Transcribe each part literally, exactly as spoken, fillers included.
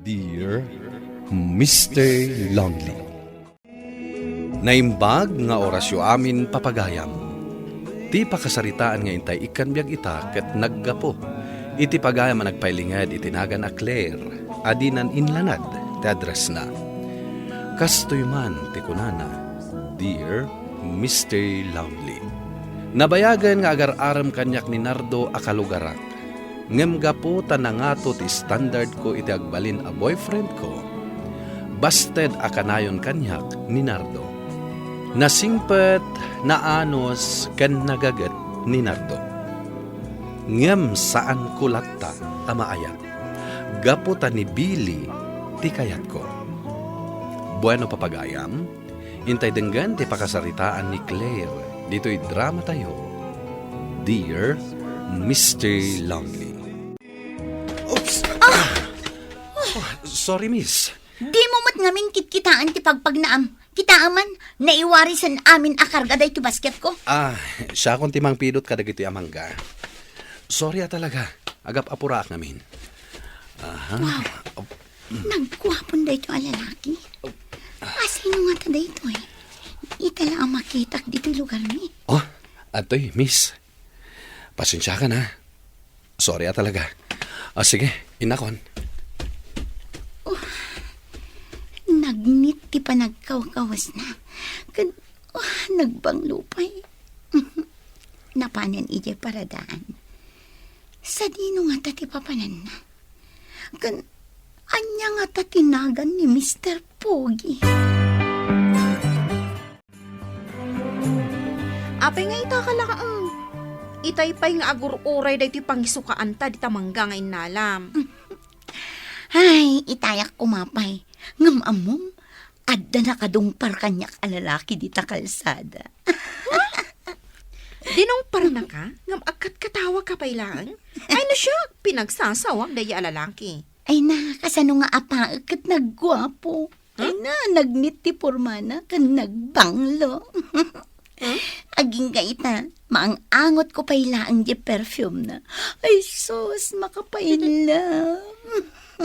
Dear Mister Lonely. Naimbag nga orasyo amin, papagayam. Ti pakasaritaan nga intay ikkan biag ita ket naggapu iti pagayam a nagpailinged iti nagan a Claire a dinan inlanad ti addressna. Kastoy man ti kunana, "Dear Mister Lonely." Nabayagen nga agar-arem kaniak ni Nardo a kalugarak. Ngem gapu ta nangato ti standardko iti agbalin a boyfriendko, basted a kanayon kaniak ni Nardo. Nasingpet, naanus, ken nagaget ni Nardo. Ngem saanko latta a maayat, gapu ta ni Billy ti kayatko. Bueno, papagayam, intay denggen ti pakasaritaan ni Claire ditoy drama tayo, Dear Mister Lonely. Oops! Ah! Oh, sorry, miss. Dimo met ngamin kitkitaan ti pagpagnaam. Kitaem man, naiwarisen amin a karga daytoy basketko. Ah, siakon ti mangpidut kadagitoy a mangga. Sorry a talaga. Agap-apuraak ngamin. Aha. Wow. Op-, mm. Nagguapon daytoy a lalaki. Op-, ah. Asino ngata daytoy? Ita la a makitak ditoy lugarmi. Oh, atoy, miss. Pasensiakan, ha. Sorry a talaga. Ah, sige, innakon. Oh, nagnit ti panagkawkawasna. Ken, oh, nagbanglo pay. Napanen idiay paradaan. Sadino ngata ti papananna? Ken, ania ngata ti nagan ni Mister Pogi? Apay nga ita ka laeng? Itay pay nga agur-uray daytoy pangisukaanta dita mangga nga innalam. Ay, itayak koma pay. Ngem ammom, adda nakadungpar kaniak a lalaki dita kalsada. Dinungparnaka? Ngem agkatkatawagka pay laeng? Ay, no siak, pinagsasawak daydi a lalaki. Ay na, kasano nga apaek ket nagguapo. Ay na, nagnit ti pormana ken nagbanglo. Huh? Agingga ita, maang-angotko pay laeng di perfume na. Ay sus, makapainlam.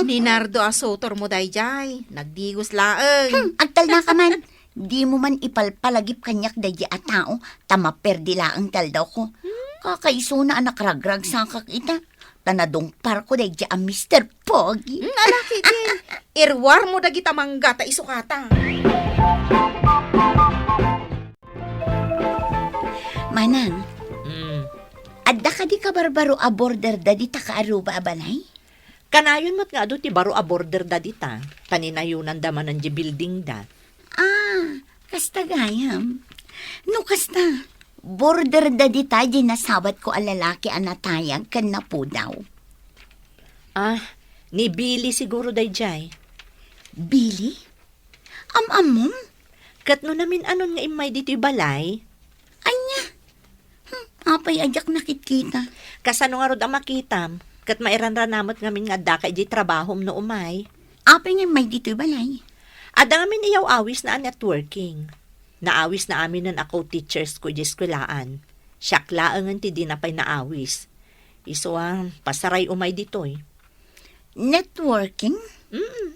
Ni Nardo a sutormo daydiay, nagdigos laeng. Hmm, agtalnaka man. Dimo man ipalpalagip kaniak daydi a tao, ta maperdi laeng ti aldawko. Kakaisuna a nakragragsakak ita. Ta nadungparko daydi a Mister Pogi. Hmm, alaki ken, iruarmo dagita mangga ta isukata. Manang, hmm, adda kadi kabarbaro a border da dita kaaruba a balay? Kanayon met nga adu ti baro a border da dita, ta ninayonanda manen di building da. Ah, kasta gayam. No kasta, border da dita di nasabatko a lalaki a natayag ken napudaw. Ah, ni Billy siguro daydiay. Billy? Am-ammom? Ket no namin-anon nga immay ditoy balay? Ania? Hmm, apay a diak nakitkita? Kasano ngarud a makitam? Ket mairanrana met ngamin nga addaka idiay trabahom no umay. Apay nga immay ditoy balay? Adda ngamin iyaw-awisna a networking. Naawisna aminen a co-teachers ko idiay eskuelaan. Siak laengen ti dina pay naawis. Isu a, pasaray umay ditoy. Networking? Mm.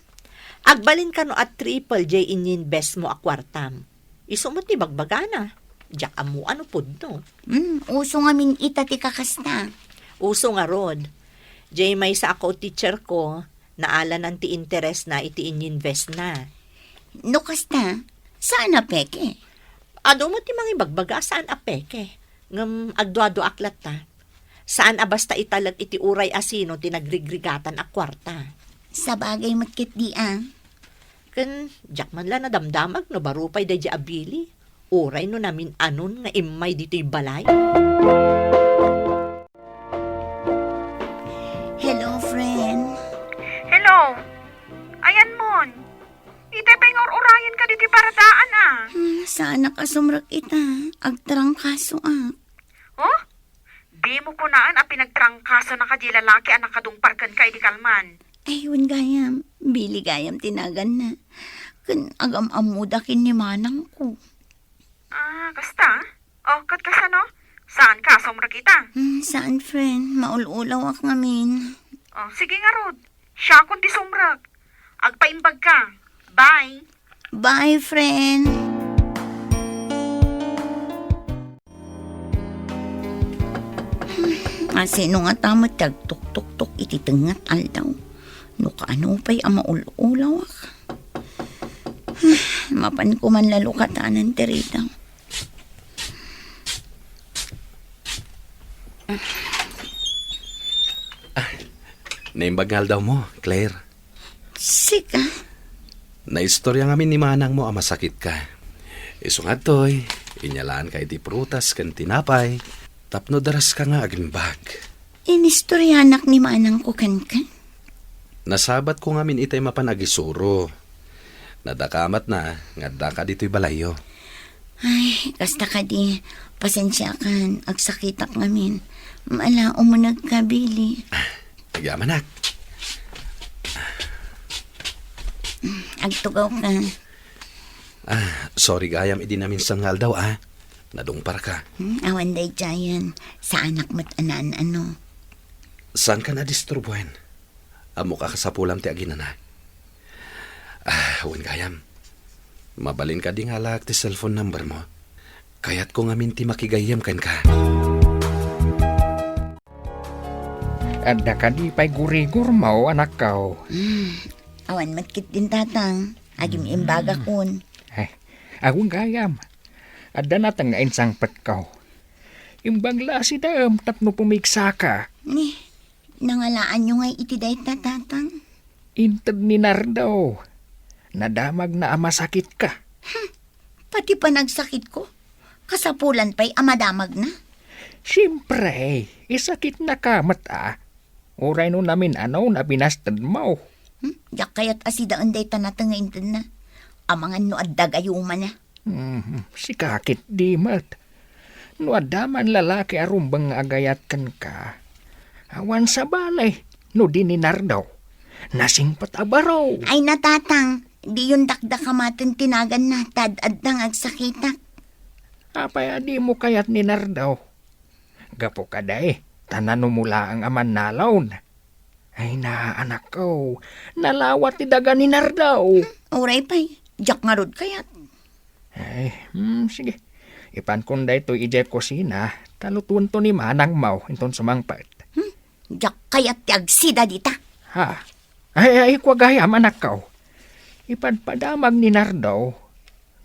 Agbalin kano a triple diay ininvestmo a kuartam. Isu met ti bagbagana. Diak ammo no pudno. Mm, uso ngamin ita ti kakasta. Uso ngarud. Diay maysa a co-teacher ko, naalanan ti interesna iti ininvestna. No kasta, saan a peke? Adu met ti mangibagbaga a saan a peke. Ngem agduaduaak latta. Saan a basta italek iti uray a sino ti nagrigrigatan a kuarta. Sabagay met ketdi a. Ken diak man la nadamdamag no baro pay daydi a Billy, uray no namin-anon nga immay ditoy balay. Hello, friend. Hello. Ayanmon. Itay pay nga ur-urayenka ditoy paradaan a. Hmm, saanak a sumrek ita. Agtrangkasoak. Oh? Dimo kunaan a pinagtrangkasonaka diay lalaki a nakadungpar kenka idi kalman. Ay, wen gayam, Billy gayam ti naganna. Ken agam-ammoda ken ni manangko. Ah, kasta? Oh, ket kasano? Saanka a sumrek ita? Hmm, saan, friend. Maul-ulawak ngamin. Oh, sige ngarud. Siakon ti sumrek. Agpaimbag ka. Bye. Bye, friend. Hmm, asino ngata met ti agtuktuktok iti tengnga ti aldaw? No kaano pay a maul-ulawak. Hmm, mapanko man lalo katanan ti ridaw. Ah, naimbag nga aldawmo, Claire. Sika? Naistorya ngamin ni manangmo a masakitka. Isu nga adtoy, inyalaanka iti prutas ken tinapay tapno daraska nga agimbag. Inistoryanak ni manangko kenka? Nasabatko ngamin itay mapan agisuro. Nadakamatna nga addaka ditoy balayyo. Ay, kasta kadi, pasensiakan, agsakitak ngamin. Mala, umunegka, Billy. Agyamanak. Agtugawka. Ah, sorry gayam idi naminsan nga aldaw, ah. Nadungparka. Hmm, awan daydiayen. Saanak met a naan-ano. Saankan a disturbuen? Ammok a kasapulam ti aginana. Ah, wen gayam. Mabalin kadi nga alaek ti cellphone number mo? Kayatko ngamin ti makigayyem kenka. Adda kadi pay gurigurmo, anakko? Hmm, awan met ketdin, tatang. Agim-imbagakon. Eh, awan gayam. Adda nateng nga insangpetko. Imbag la a sidaem tapno pumigsaka. Ni, nangalaanyo ngay iti dayta, tatang? Inted ni Nardo. Nadamagna a masakitka. Hmm, pati panagsakitko? Kasapulan pay a madamagna? Siempre, isakitnaka met a. Uray no namin-ano no binastedmo. Hmm, diak kayat a sidaen dayta nateng nga intedna. Amangan no adda gayumana. Mhm, sika ketdi met. No adda man lalaki a rumbeng nga agayat kenka, awan sabali no di ni Nardo. Nasingpet a baro. Ay, natatang, diyon dakdakamaten ti naganna, ta ad-adda nga agsakitak. Apay a dimo kayat ni Nardo? Gapu kadi, ta nanumulaang a mannalon. Ay na, anakko, nalawa ti daga ni Nardo. Hmm, uray pay, diak ngarud kayat. Ay, hmm, sige. Ipankon daytoy idiay kusina, ta lutuenton ni manangmo inton sumangpet. Hmm, diak kayat ti agsida dita. Ha? Ay, ay, kua gayam, anakko. Ipadpadamag ni Nardo,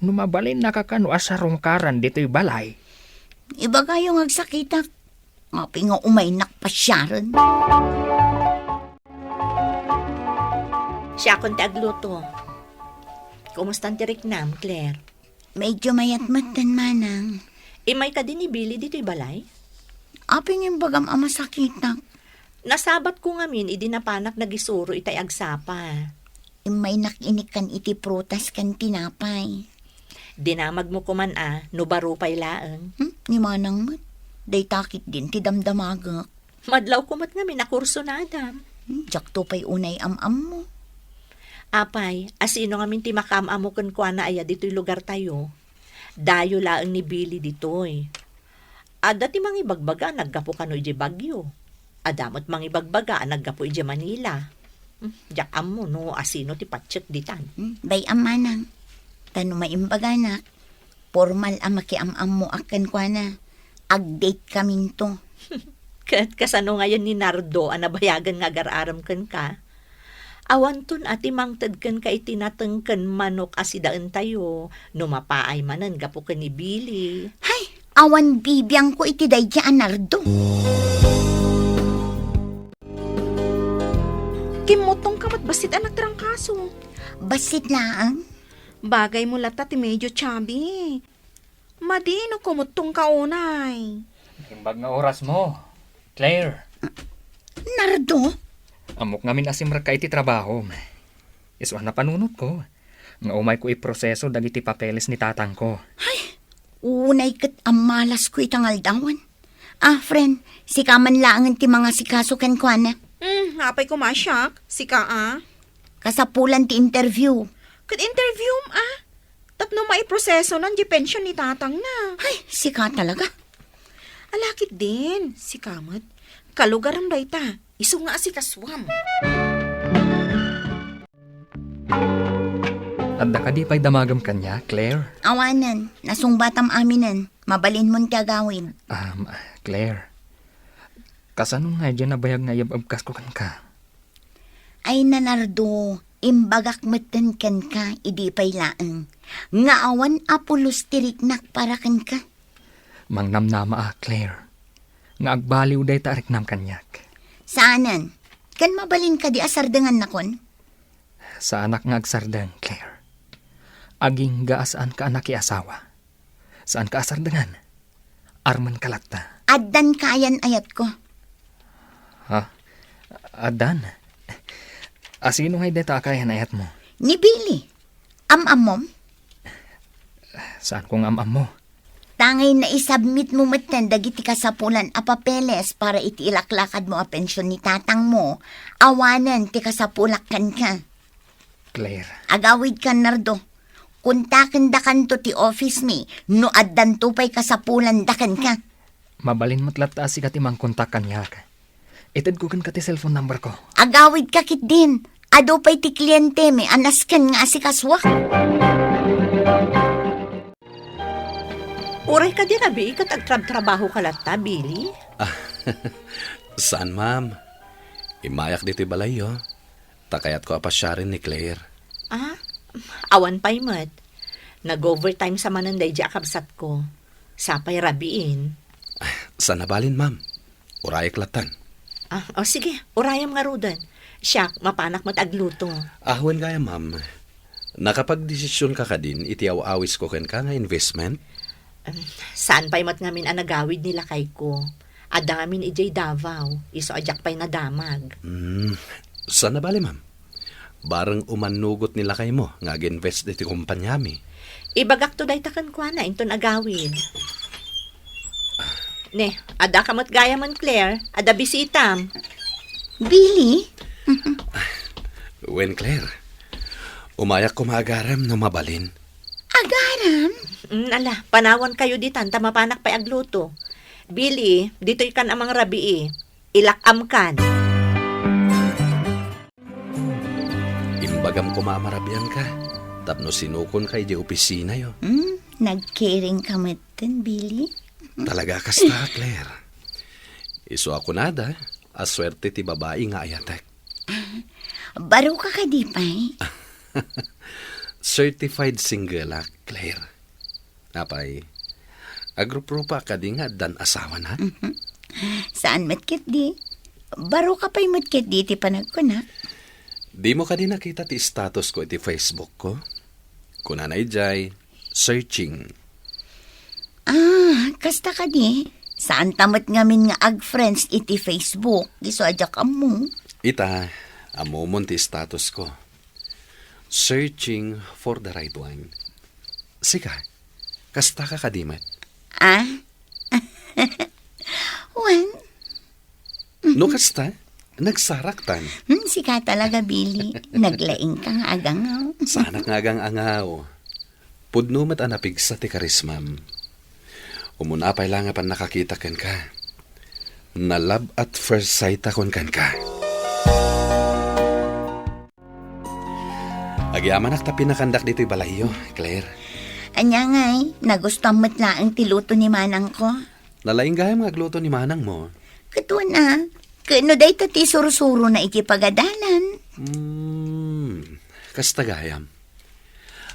no mabalinnaka kano a sarungkaran ditoy balay. Ibagayo nga agsakitak. Apay nga umaynak pasiaren? Siakon ti agluto. Kumustan ti riknam, Claire? Medyo mayat met, manang. Immay kadi ni Billy ditoy balay? Apay nga imbagam a masakitak? Nasabatko ngamin idi napanak nagisuro itay agsapa. Immaynak inikkan iti prutas ken tinapay. Dinamagmo koman a, no baro pay laeng. Hmm? Ni manang met. Dayta ketdin ti damdamagek. Madlawko met ngamin a kursunadam. Hmm, diakto pay unay am-ammo. Apay, asino ngamin ti makaam-ammo kenkuana aya ditoy lugartayo? Dayo laeng ni Billy ditoy. Adda ti mangibagbaga a naggapu kano idiay Baguio. Adda met mangibagbaga a naggapu idiay Manila. Hmm, diak ammo no asino ti patiek ditan. Hmm, bay-am manang. Ta no maimbaganak, pormal a makiam-ammoak kenkuana. Ag-date kaminto. Ket kasano ngayen ni Nardo a nabayagen nga agar-arem kenka? Awanton a ti mangted kenka iti nateng ken manok a sidaentayo no mapaay manen gapu ken ni Billy. Hay, awan bibiangko iti daydi a Nardo. Kimmuttongka met bassit a nagtrangkaso. Bassit laeng? Bagaymo latta ti medyo chubby. Madi no kumuttongka unay. Imbag nga orasmo, Claire. Nardo? Ammok ngamin a simrekka iti trabahom. Isu a napanunotko nga umayko iproseso dagiti papeles ni tatangko. Ay, unay ket ammalasko ita nga aldawan. Ah, friend, sika man laengen ti mangasikaso kenkuana. Hmm, apay koma siak? Sika a? Kasapulan ti interview. Ket interviewm a? Tapno maiprosesonan diay pension ni tatangna. Ay, sika talaga. Ala ketdin, sika met. Kalugaram dayta, isu nga asikasuam. Adda kadi pay damagem kaniak, Claire? Awanen, nasungbatam aminen. Mabalinmon ti agawid. Um, Claire, kasano nga idiay nabayag nga iyab-abkasko kenka? Ay, Nardo, imbagak metten kenka idi pay laeng nga awan a pulos ti riknak para kenka. Mangnamnama a, Claire, nga agbaliw dayta a riknam kaniak. Saanen? Ken mabalin kadi a sardengannakon? Saanak nga agsardeng, Claire. Agingga a saanka a nakiasawa. Saanka a sardengan. Armenka latta. Addan kayan ayatko. Ha? Addan? Asino ngay dayta a kayan ayatmo? Ni Billy. Am-ammom? Saanko nga am-ammo. Tangay naisubmitmo metten dagiti kasapulan a papeles para iti ilaklakadmo a pension ni tatangmo, awanen ti kasapulak kenka. Claire. Agawidka, Nardo. Kontakendakanto ti office mi no addanto pay kasapulanda kenka. Mabalin met latta a sika ti mangkontak kaniak. Itedko kenka ti cellphone number ko. Agawidka ketdin. Adu pay ti klientemi a nasken nga asikasuak. Uray kadi rabii ket agtrabtrabahoka latta, Billy? Ah, saan, ma'am. Immayak ditoy balayyo. Ta kayatko a pasiaren ni Claire. Ah, awan pay met. Nag-overtime sa manen daydi a kabsatko. Sapay rabiin. Saan a balin, ma'am. Urayek lattan. Ah, o sige, urayem ngaruden. Siak, mapanak met agluto. Ah, wen gayam, ma'am. Nakapagdesisionka kadin iti aw-awisko kenka nga investment? Em, saan pay met ngamin a nagawid ni lakayko? Adda ngamin idiay Davao, isu a diak pay nadamag. Hmm, saan a bale, ma'am? Bareng umannugot ni lakaymo nga ag-invest iti kompaniami. Ibagakto dayta kenkuana inton agawid. Ne, adda ka met gayamen, Claire. Adda bisitam. Billy? Wen, Claire. Umayak koma agarem no mabalin. Agarem? Mm, ala, panawan kayo ditan ta mapanak pay agluto. Billy, ditoy kan a mangrabii. Ilak-amkan. Imbagam koma a marabianka, tapno sinukonka idiay opisinayo. Hmm, nagkiring ka metten, Billy? Talaga kasta, Claire. Isu a kunada, a suerte ti babai nga ayatek. Baro ka kadi pay? Certified single ak, Claire. Apay, agruprupa kadi nga addan asawana? Mhm. Saan met ketdi? Baro ka pay met ketdi ti panagkuna? Dimo kadi nakita ti status ko iti Facebook ko? Kunana idiay, searching. Ah, kasta kadi? Saan ta met ngamin nga ag-friends iti Facebook, isu a diak ammo. Ita, ammomon ti status ko. Searching for the right one. Sika, kasta ka kadi met? Ah? Wen? No kasta, nagsaraktan. Hmm, sika talaga, Billy. Naglaing ka nga agangaw. Saanak nga agang-angaw. Pudno met a napigsa ti karismam. Umuna pay la nga pannakakita kenka. Na-love at first sight akon kenka. Agyamanak ta pinakandak ditoy balayyo, Claire. Ania ngay, nagustuam met laeng ti luto ni manangko? Nalaing gayam nga agluto ni manangmo. Ket wen a, ket no dayta ti sursurona iti pagadalan? Hmm, kasta gayam.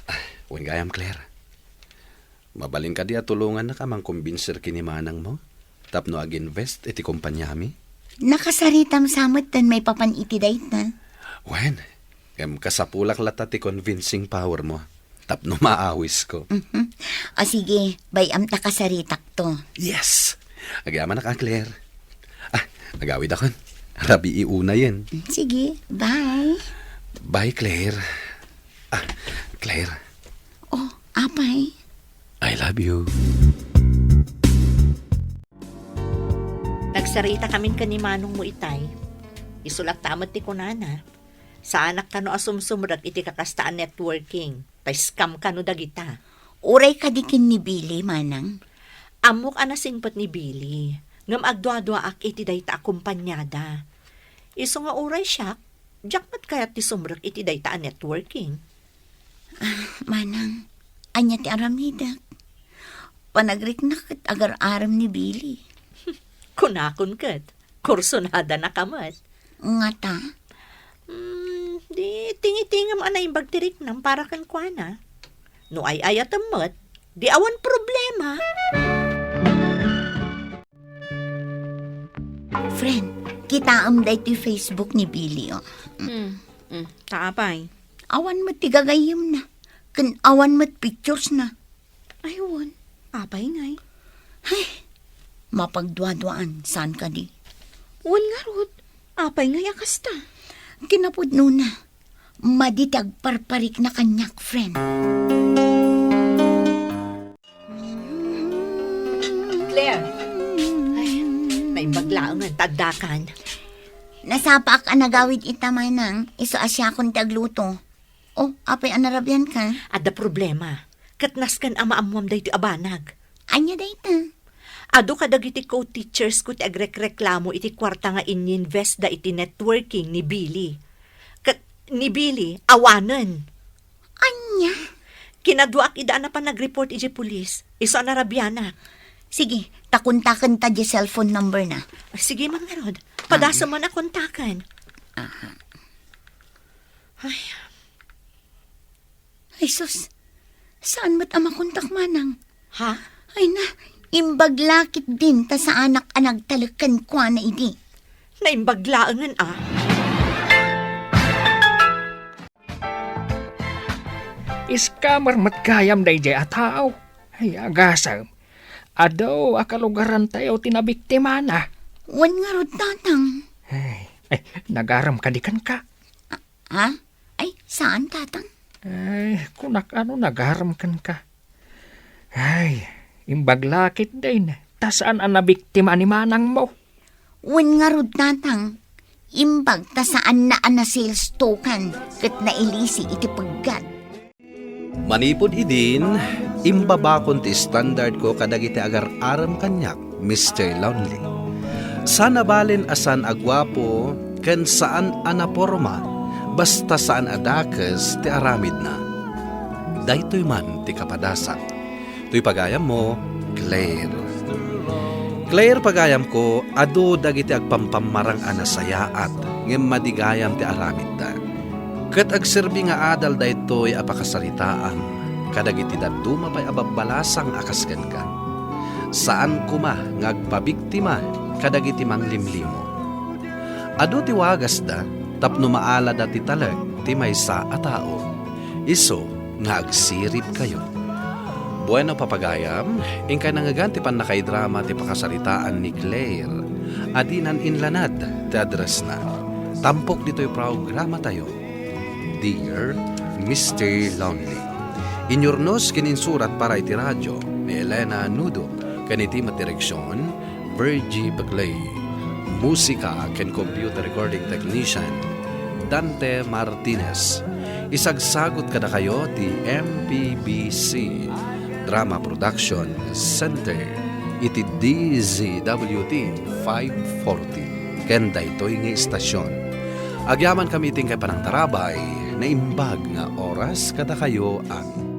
Ah, wen gayam, Claire. Mabalin kadi a tulongannak a mangkombinsir ken ni manangmo tapno ag-invest iti kompaniami? Nakasaritam sa metten maipapan iti dayta. Wen, ngem kasapulak latta ti convincing power mo tapno maawisko. Mhm. O sige, bay-am ta kasaritakto. Yes! Agyamanak a, Claire. Ah, agawidakon. Rabii unayen. Sige, bye. Bye, Claire. Ah, Claire. Oh, apay? I love you. Nagsarita kamin ken ni manongmo itay. Isu latta met ti kunana, saanak kano a sumsumrek iti kakasta a networking. Ta scam kano dagita. Uray kadi ken ni Billy, manang? Ammok a nasingpet ni Billy, ngem agduaduaak iti dayta a kompaniada. Isu nga uray siak, Diak met kayat ti sumrek iti dayta a networking. Ah, manang, ania ti aramidek? Panagriknak ket agar-arem ni Billy. Kunakon ket, kursunada na ka met. Ngata? Hmm, di tingitingem a naimbag ti riknam para kenkuana. No ay-ayatem met, di awan problema. Friend, kitaem daytoy Facebook ni Billy, oh. Hmm, hmm. Ta apay? Awan met ti gagayyemna, ken awan met pictures na. Ay, wen. Apay ngay? Ay, mapagduaduaan, saan kadi? Wen ngarud, apay ngay a kasta? Kinapudnona, madi ti agparparikna kaniak, friend. Claire. Ay, naimbag laengen ta addakan. Nasapaak a nagawid ita, manang, isu a siakon ti agluto. Oh, apay a narabian ka? Adda problema. Ket nasken a maammoam daytoy a banag. Ania dayta? Adu kadagiti co-teachers ko ti agrekreklamo iti kuarta nga ininvestda iti networking ni Billy. Ket ni Billy, awanen. Ania? Kinaduaak ida a napan nag-report iti pulis. Isu a narabianak. Sige, ta kontakenta diay cellphone number na. Sige man ngarud. Padasem man a kontaken. Aha. Ay. Ay, sus. Saan met a makontak, manang? Ha? Ay na, imbag la ketdin ta saanak a nagtalek kenkuana idi. Naimbag laengen a. Scammer met gayam daydiay a tao. Ay, agasem. Adu a kalugarantayo ti nabiktimana. Wen ngarud, tatang. Ay, ay, nagarem kadi kenka? Ha? Ay, saan, tatang? Ay, kunak ano nagarem kenka. Ay, imbag la ketdin, ta saan a nabiktima ni manangmo. Wen ngarud, tatang, imbag ta saanna a na-sales token ket nailisi iti peggad. Manipud idin, imbabakon ti standard ko kadagiti agar-arem kaniak, Mister Lonely. Saan a balin a saan a guapo ken saan a naporma, basta saan a dakes ti aramidna. Daytoy man ti kapadasak. Toy pagayammo, Claire. Claire, pagayamko, adu dagiti agpampammarang a nasayaat, ngem madi gayam ti aramidda. Ket agserbi nga adal daytoy a pakasaritaam kadagiti dadduma pay a babbalasang a kas kenka. Saan koma nga agpabiktima kadagiti manglimlimo. Adu ti wagasda tapno maalada ti talek ti maysa a tao. Isu nga agsiribkayo. Bueno, papagayam, inkay nangngegan ti pannakaidrama ti pakasaritaan ni Claire a dinan inlanad ti addressna. Tampok ditoy programatayo, Dear Mister Lonely. Inyurnos ken insurat para iti radio ni Elena Nudo ken iti met direksion, Virgie Paclay. Musika ken computer recording technician, Dante Martinez. Isagsagut kadakayo ti M P B C Drama Production Center iti D Z W T five forty ken daytoy nga istasyon. Agyamankami iti inkay panangtarabay, naimbag nga oras kadakayo a